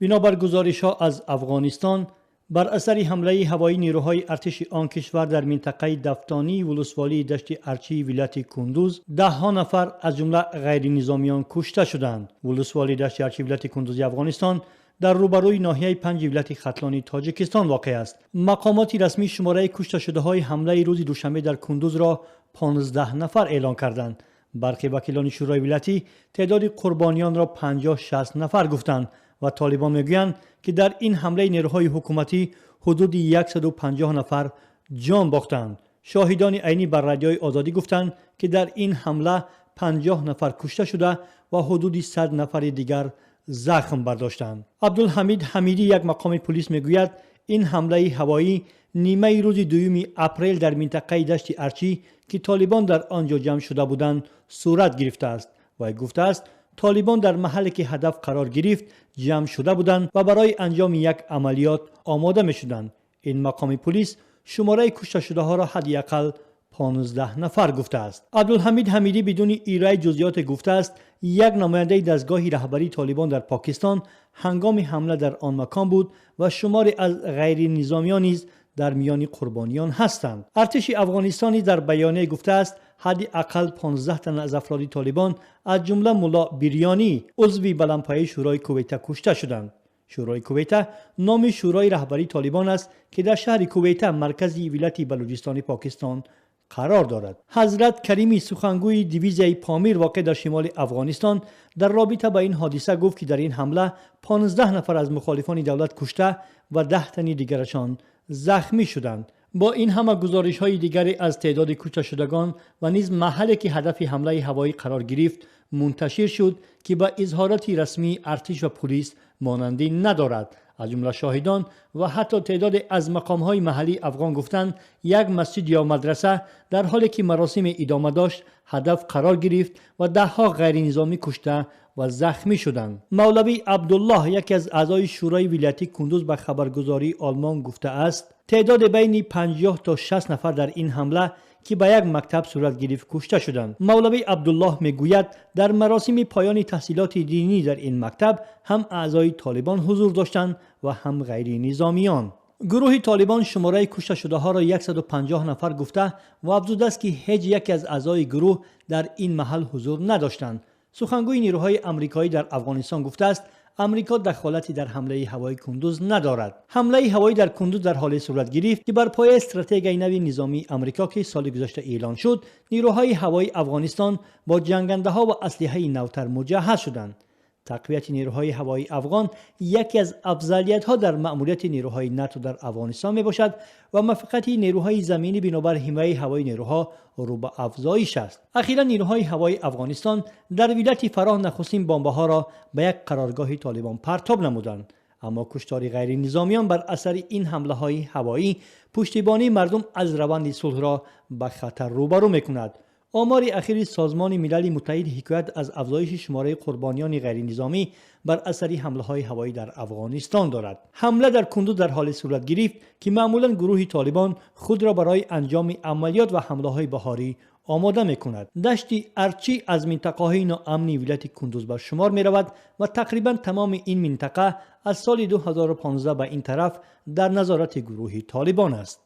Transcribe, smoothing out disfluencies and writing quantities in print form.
Бинобар гузоришҳо аз Афғонистон, бар асари ҳамлаи ҳавоии нерӯҳои артиши он кишвар дар минтақаи Дафтонии вулусволии Дашти Арчии вилояти Кундуз даҳҳо нафар, аз ҷумла ғайринизомиён, кушта шуданд. Вулусволии Дашти Арчии вилояти Кундузи Афғонистон дар рӯбарӯи ноҳияи Панҷи вилояти Хатлони Тоҷикистон воқеъ аст. Мақомоти расмӣ шумораи кушташудаҳои ҳамлаи рӯзи душанбе дар Кундузро 15 нафар эълон карданд. Бархе вакилони шӯрои вилоятӣ теъдоди қурбониёнро 50-60 нафар гуфтанд ва толибон мегӯянд, ки дар ин ҳамлаи нерӯҳои ҳукуматӣ ҳудуди 150 нафар ҷон бохтанд. Шоҳидони айнӣ бар Радиои Озодӣ гуфтанд, ки дар ин ҳамла 50 нафар кушта шуда ва ҳудуди 100 нафари дигар захм бардоштанд. Абдулҳамид Ҳамидӣ, як мақоми пулис, мегӯяд, ин ҳамлаи ҳавоӣ нимаи рӯзи 2 апрел дар минтақаи Дашти Арчӣ, ки толибон дар он ҷо ҷамъ шуда буданд, сурат гирифтааст. Вай гуфтааст, толибон дар маҳалле, ки ҳадаф қарор гирифт, ҷамъ шуда буданд ва барои анҷоми як амалиёт омода мешуданд. Ин мақоми пулис шумораи кушташудаҳоро ҳадди ақал 15 нафар гуфтааст. Абдулҳамид Ҳамидӣ бидуни ироаи ҷузъиёте гуфтааст, як намояндаи дастгоҳи раҳбарии толибон дар Покистон ҳангоми ҳамла дар он макон буд ва шуморе аз ғайринизомиён низ дар миёни қурбониён ҳастанд. Артиши Афғонистон низ дар баёнияе гуфтааст, ҳадди ақал 15 тан аз афроди толибон, аз ҷумла Мулло Бириёнӣ, узви баландпояи Шӯрои Кувайта, кушта шуданд. Шӯрои Кувайта номи шӯрои раҳбарии толибон аст, ки дар шаҳри Кувайта, маркази вилояти Балуҷистони Покистон, қарор дорад. Ҳазрат Каримӣ, сухангӯи дивизияи Помир, воқеъ дар шимоли Афғонистон, дар робита ба ин ҳодиса гуфт, ки дар ин ҳамла 15 нафар аз мухолифони давлат кушта ва 10 тани дигарашон захмӣ шуданд. Бо ин ҳама, гузоришҳои дигаре аз теъдоди кушташудагон ва низ маҳалле, ки ҳадафи ҳамлаи ҳавоӣ қарор гирифт, мунташир шуд, ки ба изҳороти расмии артиш ва пулис монандӣ надорад. Аз ҷумла шоҳидон ва ҳатто теъдоде аз мақомҳои маҳаллии афғон гуфтанд, як масҷид ё мадраса дар ҳоле ки маросиме идома дошт, ҳадаф қарор гирифт ва даҳҳо ғайринизомӣ кушта ва захмӣ шуданд. Мавлавӣ Абдуллоҳ, яке аз аъзои шӯрои вилоятии Кундуз, ба хабаргузории Олмон гуфтааст, теъдоде байни 50 то 60 нафар дар ин ҳамла, ки ба як мактаб сурат гирифт, кушта шуданд. Мавлавӣ Абдуллоҳ мегӯяд, дар маросими поёни таҳсилоти динӣ дар ин мактаб ҳам аъзои толибон ҳузур доштанд ва ҳам ғайринизомиён. Гурӯҳи толибон шумораи кушташудаҳоро 150 нафар гуфта ва афзудааст, ки ҳеҷ яке аз аъзои гурӯҳ дар ин маҳал ҳузур надоштанд. Сухангӯи нерӯҳои амрикоӣ дар Афғонистон гуфтааст, Амрико дахолате дар ҳамлаи ҳавои Кундуз надорад. Ҳамлаи ҳавоӣ дар Кундуз дар ҳоле сурат гирифт, ки бар пояи стратегияи нави низомии Амрико, ки соли гузашта эълон шуд, нерӯҳои ҳавоии Афғонистон бо ҷангандаҳо ва аслиҳаи навтар муҷаҳҳаз шуданд. Тақвияти нерӯҳои ҳавоии афғон яке аз афзалиятҳо дар маъмурияти нерӯҳои НАТО дар Афғонистон мебошад ва муваффақияти нерӯҳои заминӣ бинобар ҳимояи ҳавои нерӯҳо рӯ ба афзоиш аст. Ахиран нерӯҳои ҳавоии Афғонистон дар вилояти Фароҳ нахустин бомбаҳоро ба як қароргоҳи толибон партоб намуданд. Аммо куштори ғайринизомиён бар асари ин ҳамлаҳои ҳавоӣ пуштибонии мардум аз раванди сулҳро ба хатар рӯбарӯ мекунад. Омори ахири Созмони Милали Муттаҳид ҳикоят аз афзоиши шумораи қурбониёни ғайринизомӣ бар асари ҳамлаҳои ҳавоӣ дар Афғонистон дорад. Ҳамла дар Кундуз дар ҳоле сурат гирифт, ки маъмулан гурӯҳи толибон худро барои анҷоми амалиёт ва ҳамлаҳои баҳорӣ омода мекунад. Дашти Арчӣ аз минтақаҳои ноамни вилояти Кундуз ба шумор меравад ва тақрибан тамоми ин минтақа аз соли 2015 ба ин тараф дар назорати гурӯҳи толибон аст.